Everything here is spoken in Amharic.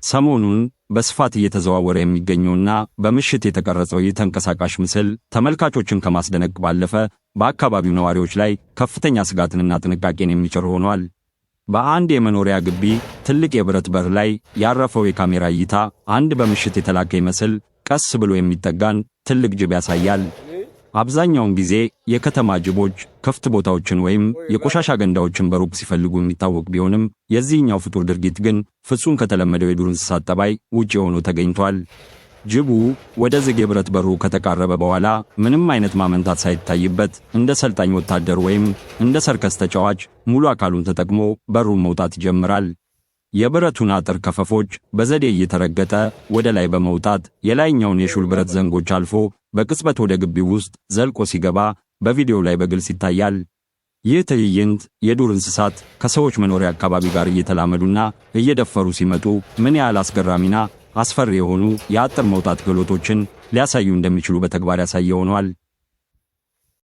ሰሞኑን በስፋት እየተዘዋወረ የሚገኘውና በምሽት የተቀረጸው ይህ ተንቀሳቃሽ ምስል ተመልካቾችን ከማስደነቅ ባለፈ በአካባቢው ነዋሪዎች ላይ ከፍተኛ ስጋትንና ጥንቃቄን የሚጭር ሆኗል። በአንድ የመኖሪያ ግቢ ትልቅ የብረት በር ላይ ያረፈው የካሜራ እይታ አንድ በምሽት የተላከ ይመስል ቀስ ብሎ የሚጠጋን ትልቅ ጅብ ያሳያል። አብዛኛውን ጊዜ የከተማ ጅቦች ክፍት ቦታዎችን ወይም የቆሻሻ ገንዳዎችን በሩቅ ሲፈልጉ የሚታወቅ ቢሆንም፣ የዚህኛው ፍጡር ድርጊት ግን ፍጹም ከተለመደው የዱር እንስሳት ጠባይ ውጭ ሆኖ ተገኝቷል። ጅቡ ወደ ዝግ የብረት በሩ ከተቃረበ በኋላ ምንም አይነት ማመንታት ሳይታይበት እንደ ሰልጣኝ ወታደር ወይም እንደ ሰርከስ ተጫዋች ሙሉ አካሉን ተጠቅሞ በሩን መውጣት ይጀምራል። የብረቱን አጥር ክፈፎች በዘዴ እየተረገጠ ወደ ላይ በመውጣት የላይኛውን የሹል ብረት ዘንጎች አልፎ በቅጽበት ወደ ግቢው ውስጥ ዘልቆ ሲገባ በቪዲዮው ላይ በግልጽ ይታያል። ይህ ትዕይንት የዱር እንስሳት ከሰዎች መኖሪያ አካባቢ ጋር እየተላመዱና እየደፈሩ ሲመጡ ምን ያህል አስገራሚና አስፈሪ የሆኑ የአጥር መውጣት ክህሎቶችን ሊያሳዩ እንደሚችሉ በተግባር ያሳየ ሆኗል።